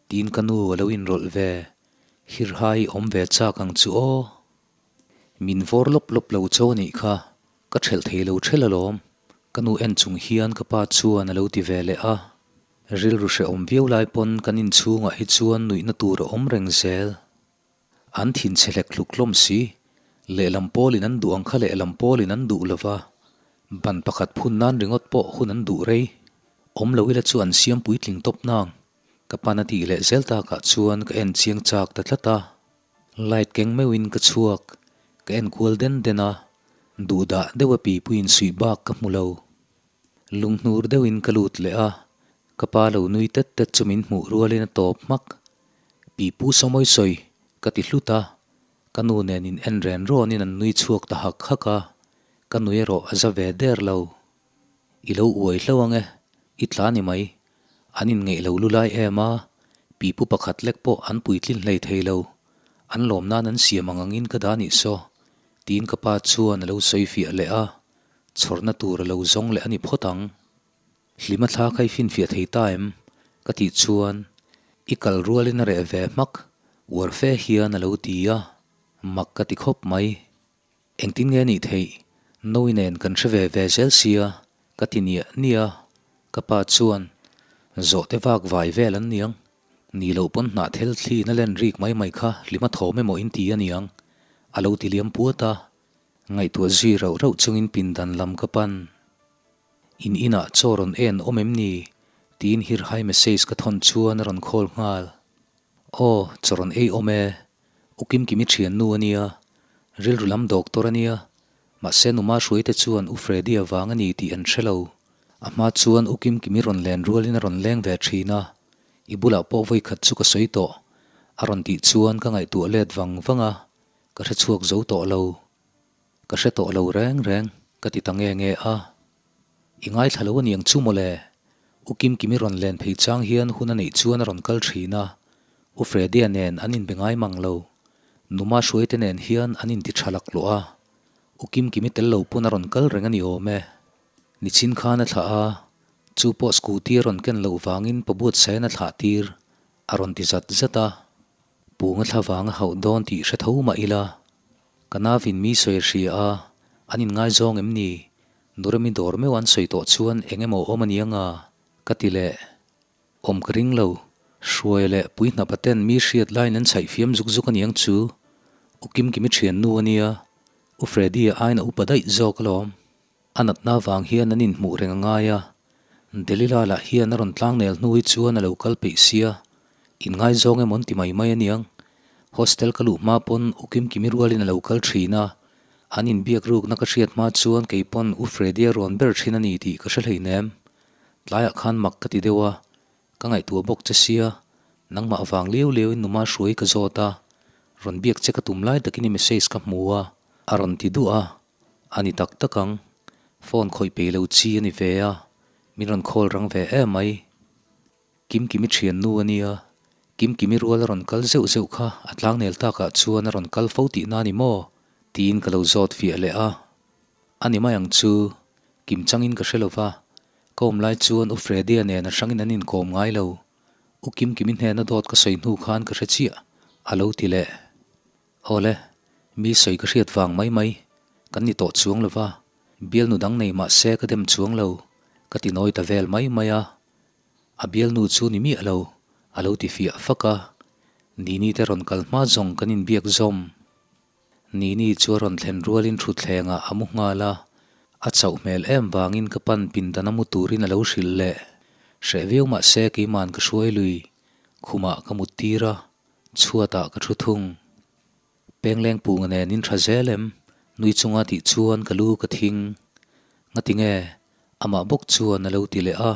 tiin ka nu a lo inrawlh ve, hirhai awm ve chak ang chu aw. Min vawr lawp lawp lo chauh a nih kha, ka ṭhelh thei lo ṭhelh alawm, ka nu en chung hian ka pa chuan a lo ti ve leh a, rilru hrehawm viau lai pawn kan inchhungah hi chuan nuihna tur a awm reng zel. An thinchhe hlek hluk hlawm si. Lehlam pawlin an duh ang kha lehlam pawlin an duh lova, ban pakhat phun nan ringawt pawh hun an duh rei. Awm lo ila chu an siam puitling tawp nang. Ka pan a tih leh zel takah chuan ka en chiang chak ta tlat a. Light keng meuhin ka chhuak, ka en kual den den a, duhdah deuha pipuiin suih bak ka hmu lo. Lunghnur deuhin ka lut leh a, ka pa lo nui tet tet chu min hmuh rualin a tawp hmak. Pipu Sawmawi sawi ka ti hlut a, ka nu nen in en ren rawnin an nui chhuak ta hak hak a, ka nui erawh a za ve der lo. I lo uai hlo ang e, i tla ni mai. An inngeih lo lu lai em a, pipu pakhat lek pawh an puitlin hlei thei lo. An lawm nan an siam ang angin ka dah nih saw, tiin ka pa chuan a lo sawi fiah leh a, chhawrna tur a lo zawng leh a ni phawt ang. Hlima thla kha i finfiah thei ta em? Ka tih chuan, I kal rualin a reh ve hmak, uar fe hian a lo ti a, mak ka ti khawp mai. Engtin nge nih theih? Nawi nen kan hre ve ve zel sia, ka ti niah niah a, ka pa chuan, Zawhte vak vai vel an niang, ni loh pawn hnah thel thli na len rik mai mai kha hlima thawm emaw in ti a niang, a lo ti liam puat a, ngaihtuah zui rauh rauh chungin pindan lam ka pan. In inah chaw rawn en awm em ni? tiin hirhai message ka thawn chuan a rawn call nghal. Aw, chaw rawn ei awm e. U Kimkimi thiannu a nia, rilru lam doctor a nia. Mahse Numa Hruaite chuan U Freddy avang a ni tih an hre lo. A hma chuan U Kimkimi rawn len rualin a rawn leng ve thin a, i bulah pawh vawikhat chu ka sawi tawh. A rawn tih chuan ka ngaihtuah let vang vang a, ka hre chhuak zo tawh lo. Ka hre tawh lo reng reng, ka ti ta nge nge a. I ngaithla lo aniang chu mawle. U Kimkimi rawn len phei chang hian hun a neih chuan a rawn kal thin a, U Freddy-a nen an inbe ngai mang lo. Numa Hruaite nen hian an inti tha laklawh a, U Kimkimi tel lo pawn a rawn kal reng a ni awm e. Nichin khan a thlah a, chu pawh scooty a rawn ken loh vangin pabuatsain a thlah tir, a rawn ti zat zat a. Punga thla vang a hauh dawn tih hre tho mah ila, ka navin mi sawi a hria a, an inngaizawng em ni? Nuremi dawr meuh an sawi tawh chuan eng emaw awm a nia nga? ka ti leh. Awm ka ring lo. Hruaia leh Puihnapa ten mi hriat laiin an chhaih fiam zuk zuk a niang chu. U Kimkimi thiannu a nia, U Freddy-a aiin a upa daih zawk alawm. A natna vang hian an inhmuh reng a ngai a, Delila lah hian a rawn tlangnel hnu hi chuan a lo kal peih sia, inngaizawng emaw an ti mai mai aniang. Hostel ka luh hma pawn U Kimkimi rualin a lo kal thin a, an inbiak rukna ka hriat hma chuan kei pawn U Freddy-a rawn ber thin a ni tih ka hre hleinem. Tlaiah khan mak ka ti deuh a, ka ngaihtuah bawk che sia, nangmah vang liau liauin numa hruai ka zawt a, rawn biak che ka tum lai takin i message ka hmu a, a rawn ti duh a. A ni tak tak ang, phone khawih peih lo chi a ni ve a, min rawn call rang ve em mai. Kimkimi thiannu a nia, Kimkimi rual a rawn kal zeuh zeuh kha a tlangnel takah chuan a rawn kal fo tihna a ni maw? tiin ka lo zawt fiah leh a. A ni mai ang chu, Kim changin ka hre lo va, ka awm lai chuan U Freddy-a nen a hrangin an inkawm ngai lo. U Kimkimi hnena dawt ka sawi hnu khan ka hre chiah, a lo ti leh. Awle, mi sawi ka hriat vang mai mai, kan ni tawh chuang lo va, bialnu dang nei mah se ka dem chuang lo, ka ti nawi ta vel mai mai a. A bialnu chu ni miah lo, a lo ti fiah fak a. Nini te rawn kal hma zawng kan inbiak zawm. Nini chu a rawn thlen rualin thutthlengah a mu nghal a. A chauh hmel em vangin ka pan pindana mu turin a lo hrilh leh. Hreh viau mah se keiman ka hruai lui. Khumah ka mut tir a, chhuatah ka thu thung. Pengleng punga nen in tha zel em? Nui chunga tih chuan ka lu ka thing. Ngati nge? Amah bawk chuan a lo ti leh a.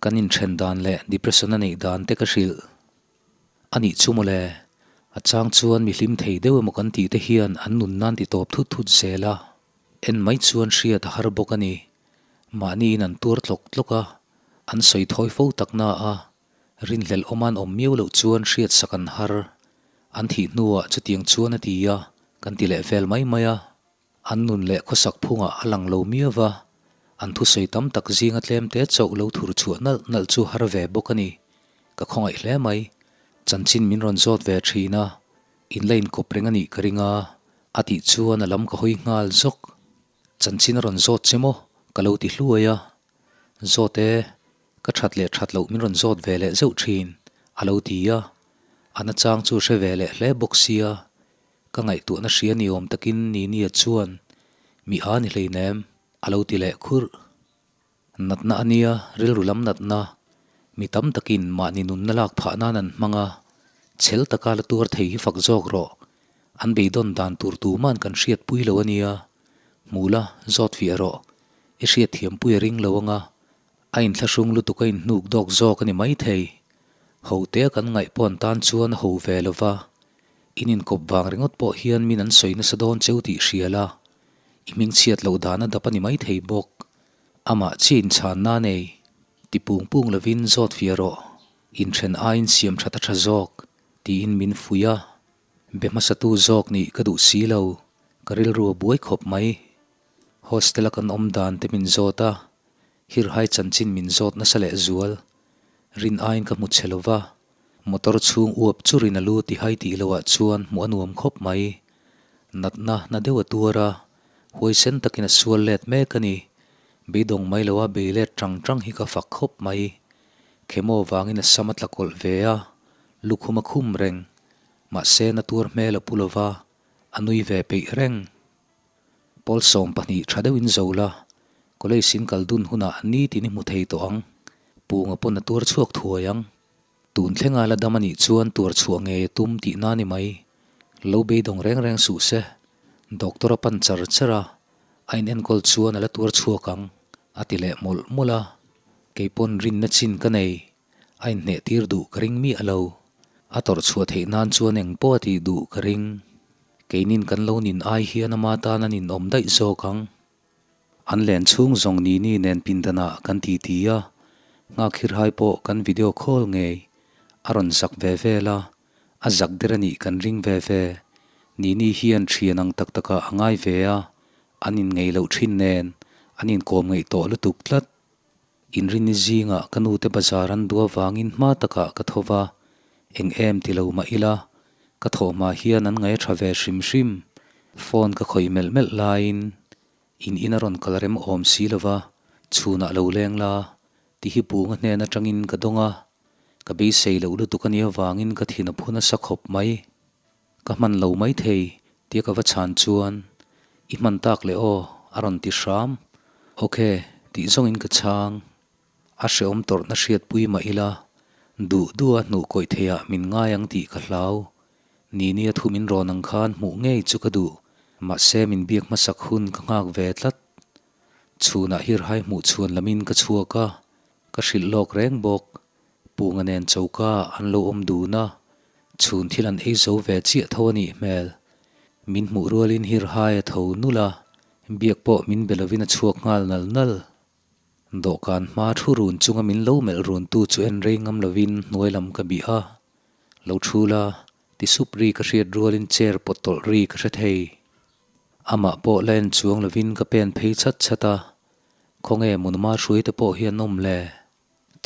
Kan inthen dan leh depression a neih dan te ka hrilh. A nih chu mawle, a chang chuan mi hlim thei deuh emaw kan tih te hian an nun nan ti tawp thut thut zel a, en mai chuan hriat a har bawk a ni. Mahni in an tuar tlawk tlawk a, an sawi thawi fo tak na a, rinhlelh awm an awm miau loh chuan hriat sak an har. An thih hnuah chutiang chuan a ti a, kan ti leh vel mai mai a. An nun leh khawsak phungah a lang lo miau va, an thusawi tam tak zinga tlemte chauh lo thur chhuah nalh nalh chu har ve bawk a ni. Ka khawngaih hle mai. Chanchin min rawn zawt ve thin a, in la inkawp reng a nih ka ring a, a tih chuan a lam ka hawi nghal zawk. Chanchin a rawn zawt che maw? Ka lo ti hluai a. Zawt e, ka that leh that loh min rawn zawt ve leh zeuh thin, a lo ti a. A nachang chu hre ve leh hle bawk sia, Ka ngaihtuahna hria ni awm takin Ninia chuan, Mi a ni hleinem, a lo ti leh khurh. Natna a nia, rilru lam natna. Mi tam takin mahni nunna lak phah nan an hmang a, chhel taka la tuar thei hi fak zawk rawh. An beidawn dan tur tuman kan hriatpui lo a nia. Hmu la, zawt fiah rawh. I hriatthiampui a ring lo anga, a inthlahrung lutuk a inhnuk dawk zawk a ni maithei. Hotea kan ngaih pawh an tan chuan a ho ve lo va, In inkawp vang ringawt pawh hian min an sawi nasa dawn cheu tih hria la, i hmingchhiat loh dan a dap a ni maithei bawk. Amah chi inchhanna a nei. Ti pung pung lovin zawt fiah rawh, inthen aiin siam that a tha zawk, tiin min fuih a. Be hmasatu zawk nih ka duh si lo, ka rilru a buai khawp mai. Hostel-a kan awm dan te min zawt a, hirhai chanchin min zawt nasa leh zual. Rin aiin ka hmu che lo va. Motor chhung uap churin a lu ti hai tih loah chuan hmuh a nuam khawp mai. Natna na deuh a tuar a, huaisen takin a sual let mek a ni. Beidawng mai loa bei let tang tang hi ka fak khawp mai. Khemo vangin a sam a tla kawlh ve a, lukhum a khum reng. Mahse na tuar hmel a pu lova, a nui ve peih reng. Pawl 12 tha deuhin zo la, college in kal dun hunah nitin i hmu thei tawh ang. Punga pawn a tuar chhuak thuai ang. Tun thlenga la dam a nih chuan tuar chhuah ngei a tum tihna ni mai. Lo beidawng reng reng suh se. Doctor a pan char char a, a inenkawl chuan a la tuar chhuak ang, a ti leh mawlh mawlh a. Kei pawn rinna chin ka nei, a inhneh tir duh ka ring miah lo. A tawrh chhuah theih nan chuan eng pawh a tih duh ka ring. Keinin kan lo nin ai hian ama tan an inawm daih zawk ang. An len chhung zawng ni ni nen pindanah kan ti ti a, Nghakhirhai pawh kan video call ngei a rawn zak ve vel a, a zak der a nih kan ring ve ve. Ni ni hian thian ang tak takah a ngai ve a, an inngeih loh thin nen an inkawm ngeih tawh lutuk tlat. Inrinni zingah ka nute bazar an duh avangin hma takah ka tho va, eng em ti lo mah ila, ka thawh hma hian an ngaih a tha ve hrim hrim. Phone ka khawih melh melh laiin in in a rawn kal rem awm si lo va, chhunah lo leng la, ti hi bunga hnen atangin ka dawng a, ka beisei loh lutuk a nih avangin ka thin a phu nasa khawp mai. Ka hman lo mai thei tia ka va chhan chuan i hman tak leh aw a rawn ti hram. Ok tih zawngin ka chhang. A hreawm tawrhna hriatpui mah ila duh duha hnuh kawih theiah min ngai ang tih ka hlau. Nini a thu min rawn ang khan hmuh ngei chu ka duh mahse min biak hmasak hun ka nghak ve tlat. Chhunah hirhai hmuh chhuan lamin ka chhuak a, ka hrilh lawk reng bawk. Punga nen choka an lo awm dun a, chhun thil an ei zo ve chiah tho a nih hmel. Min hmuh rualin hirhai a tho nulh a, biak pawh min be lovin a chhuak nghal nal nal. Dawhkan hma thu run chunga min lo melh runtu chu en rei ngam lovin hnuai lam ka bih a, Lo thu la, ti sup ri ka hriat rualin chair pawt tawlh ri ka hre thei. Amah pawh la en chuang lovin ka pen phei chhat chhat a, khawnge Munma hruaite pawh hi an awm le?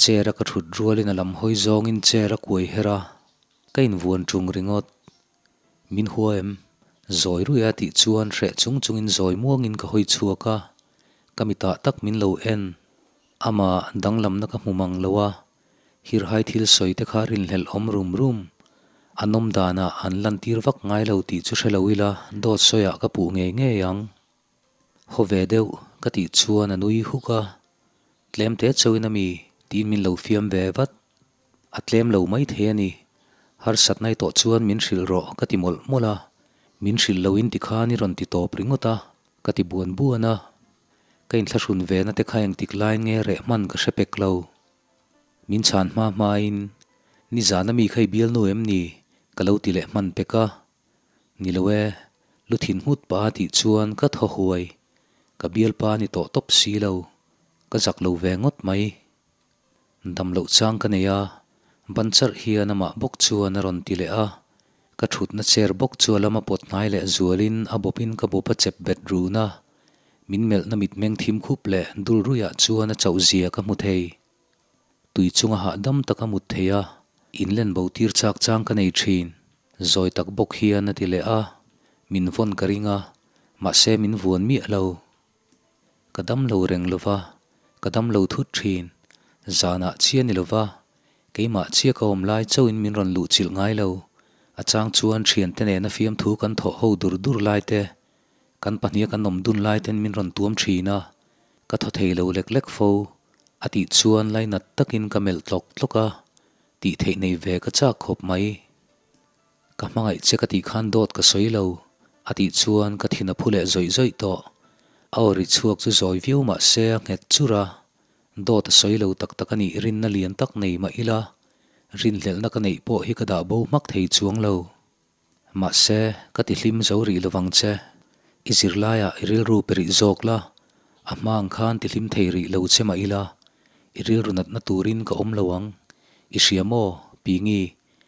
Chair a ka thut rualin a lam hawi zawngin chair a kuai her a, ka invuan tung ringawt. Min hua em? Zawi ruih a tih chuan hreh chung chungin zawi muangin ka hawi chhuak a, ka mitah tak min lo en. Amah danglamna ka hmu mang lo a, hirhai thil sawi te kha rinhlelh awm rum rum. A nawm danah an lantir vak ngai lo tih chu hre lo ila dawt sawiah ka puh ngei ngei ang. Haw ve deuh, ka tih chuan a nui huk a, Tlem te chauhin a mi tiin min lo fiam ve vat. A tlem lo mai thei a ni. Harsatna i tawh chuan min hrilh rawh ka ti mawlh mawlh a, min hrilh loin tikhan i rawn ti tawp ringawt a ka ti buan buan a. Ka inthlahrun ve na te kha engtik laiin nge reh hman ka hre pek lo. Min chhan hma hmain, Nizan a mi kha i bialnu em ni? ka lo ti leh hman pek a. Ni lo e, lu thin nghut pah a tih chuan ka thaw huai. Ka bialpa a ni tawh tawp si lo, ka zak lo ve ngawt mai. Dam loh chang ka nei a, ban charh hian amah bawk chuan a rawn ti leh a. Ka thutna chair bawk chu a lama pawt hnai leh zualin a bawpin ka bawp a chep bet run a. Min melhna mitmeng thim khup leh dul ruiah chuan a chauh zia ka hmu thei. Tui chunga hahdam taka mut thei a, inlen bo tir chak chang ka nei thin. Zawi tak bawk hian a ti leh a, min vawn ka ring a, mahse min vuan miah lo. Ka dam lo reng lo va, ka dam lo thut thin. Zanah chiah ni lo va, keimah chiah ka awm lai chauhin min rawn luh chilh ngai lo. A chang chuan thiante nena fiamthu kan thawh ho dur dur lai te, kan pahniha kan awm dun lai ten min rawn tuam thin a, ka thaw thei lo lek lek fo. A tih chuan lainat takin ka melh tlawk tlawk a, tih theih nei ve ka chak khawp mai. Ka hmangaih che ka tih khan dawt ka sawi lo, a tih chuan ka thin a phu leh zawih zawih tawh. A aw ri chhuak chu zawi viau mah se a nghet chur a, dawt a sawi lo tak tak a nih rinna lian tak nei mah ila, rinhlelhna ka neih pawh hi ka dah bo hmak thei chuang lo. Mahse, ka ti hlim zo rih lovang che. I zirlaiah i rilru pe rih zawk la, a hma ang khan ti hlim thei rih lo che mah ila, i rilru natna turin ka awm lo ang. I hria maw, Pingi?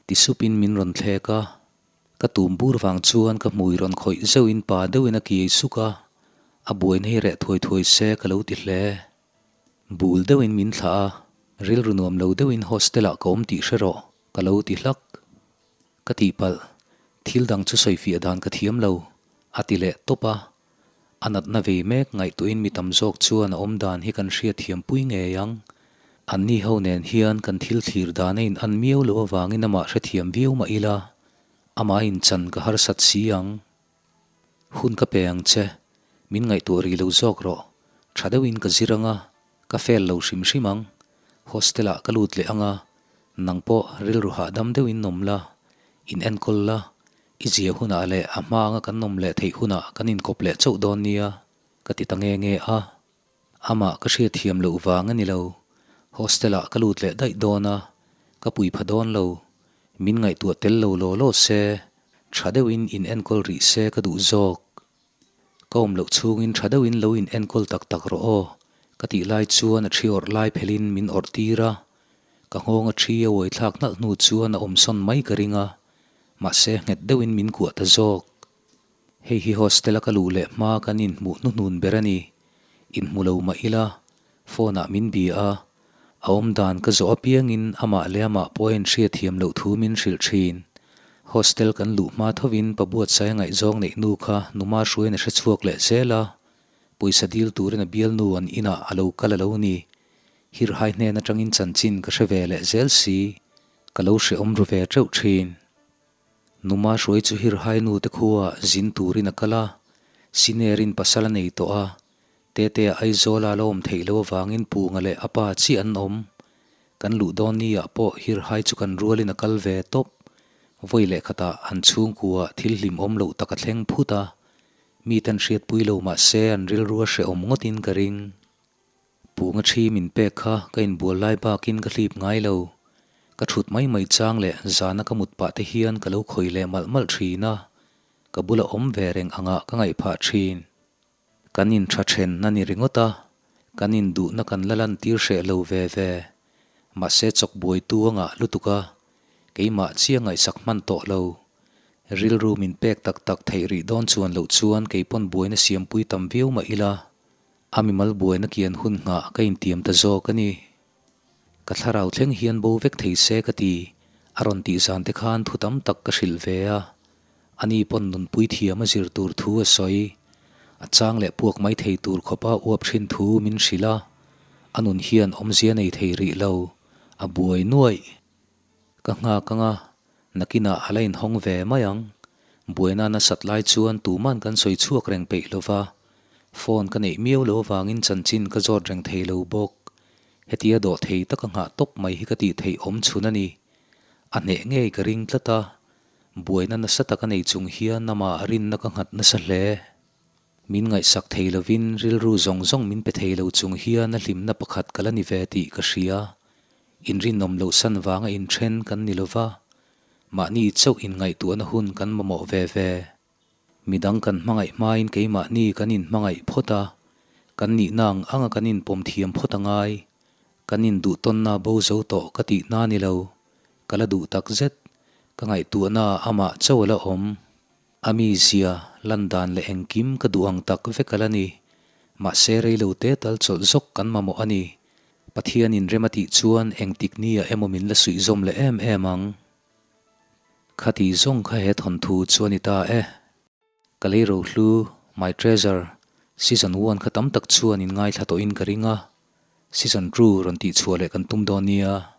Ti supin min rawn thlek a, ka tum bur vang chuan ka hmui rawn khawih zeuhin pa deuhin a kiai suk a, a buaina hi reh thuai thuai se ka lo ti hle. Bul deuhin min thlah a, rilru nuam lo deuhin hostel ah ka awm tih hre rawh ka lo ti hlak. Ka tihpalh, thil dang chu sawifiah dan ka thiam lo, a ti leh tawp a. A natna vei mek ngaihtuahin mi tam zawk chuan a awm dan hi kan hriatthiam pui ngei ang. Anni ho nen hian kan thil thlir dan a in an miau loh avangin amah hrethiam viau mah ila, amah a inchan ka harsat si ang. Hun ka pe ang che, min ngaihtuah rih lo zawk rawh. Tha deuhin ka zir ang a, ka fail lo hrim hrim ang. Hostel ah ka lut leh ang a, nang pawh rilru hahdam deuhin awm la, in enkawl la, I zia hunah leh a hma anga kan awm leh theih hunah kan inkawp leh chauh dawn nia, ka ti ta nge nge a. Amah ka hriatthiam loh vang a ni lo. Hostel-ah ka lut leh daih dawn a, ka pui pha dawn lo. Min ngaihtuah tel lo law law se, tha deuhin in enkawl rih se ka duh zawk. Ka awm loh chhungin tha deuhin lo in enkawl tak tak rawh aw, ka tih lai chuan a thi awrh lai phelhin min awrh tir a. Ka nghawng a thi a uai thlak hnalh hnu chuan a awmsawn mai ka ring a, mahse nghet deuhin min kuah ta zawk. Hei hi hostel a ka luh leh hma kan inhmuh hnuhnun ber a ni. Inhmu lo mah ila, phone ah min bia a, a awmdan ka zawh apiangin amah leh amah pawh a inhriatthiam loh thu min hrilh thin. Hostel kan luh hma thovin pa buatsaia ngaihzawng neih nu kha numa hruaiin a hre chhuak leh zel a, pawisa dil turin a bialnu an inah a lo kal a lo ni. Hirhai hnen atangin chanchin ka hre ve leh zel si. Ka lo hrehawm ru ve teuh thin. Numa hruai chu Hirhai nu te khuaah zin turin a kal a, Sinerin pasal a nei tawh a, Tetea Aizawla a la awm theih loh avangin Punga leh a pa chiah an awm. Kan luh dawn ni ah pawh Hirhai chu kan rualin a kal ve tawp. Vawi leh khatah an chhungkuaah thil hlimawm loh tak a thleng phut a, miten hriatpui lo mah se an rilru a hrehawm ngawtin ka ring. Punga thi min pek kha ka inbual lai bakin ka hlip ngai lo. Ka thut mai mai chang leh zana ka mut pah te hian ka lo khawih leh malh malh thin a, ka bula awm ve reng angah ka ngaih phah thin. Kan intha then a ni ringawt a, kan induhna kan la lantir hreh lo ve ve. Mahse chawk buaitu a ngah lutuk a, keimah chiah ngaihsak hman tawh lo. Rilru min pek tak tak theih rih dawn chuan loh chuan keipawn buaina siampui tam viau mah ila, A mimal buaina kian hun nghah ka intiam ta zawk a ni. Ka thlarau thleng hian bo vek thei se ka ti, a rawn tih zan te khan thu tam tak ka hrilh ve a. Ani pawn nunpui thiam a zir tur thu a sawi. A chang leh puak mai thei tur khawpa uap thin thu min hrilh a. A nun hian awmzia nei thei rih lo, a buai nuaih. Ka nghak anga, nakinah a la inhawng ve mai ang. Buaina nasat lai chuan tuman kan sawi chhuak reng peih lo va. Phone ka neih miau loh avangin chanchin ka zawt reng thei lo bawk. Hetia dawh thei taka nghah tawp mai hi ka tih theih awm chhun a ni. A hneh ngei ka ring tlat a, buaina nasa tak a nei chung hian amah rinna ka nghat nasa hle. Min ngaihsak thei lovin rilru zawng zawng min pe thei lo chung hian a hlimna pakhat ka la ni ve tih ka hria. Inrinawm loh san vanga inthen kan ni lova, mahni chauh inngaihtuahna hun kan mamawh ve ve. Midang kan hmangaih hmain keimahni kan inhmangaih phawt a, kan nihna ang anga kan inpawm thiam phawt a ngai. Kan induhtawnna bo zo tawh ka tihna ni lo, ka la duh tak zet. Ka ngaihtuahna amah chauh a la awm. A mizia, lan dan leh engkim ka duh ang tak vek a la ni. Mahse reilo te tal chawlh zawk kan mamawh a ni. Pathianin rem a tih chuan engtik nia emaw min la suihzawm leh em em ang. Khati zawng kha he thawnthu chu a ni ta e. Ka lei rohlu, My Treasure, Season one kha tam tak chuan in ngaithla tawhin ka ring a, Season two rawn tihchhuah leh kan tum dawn nia.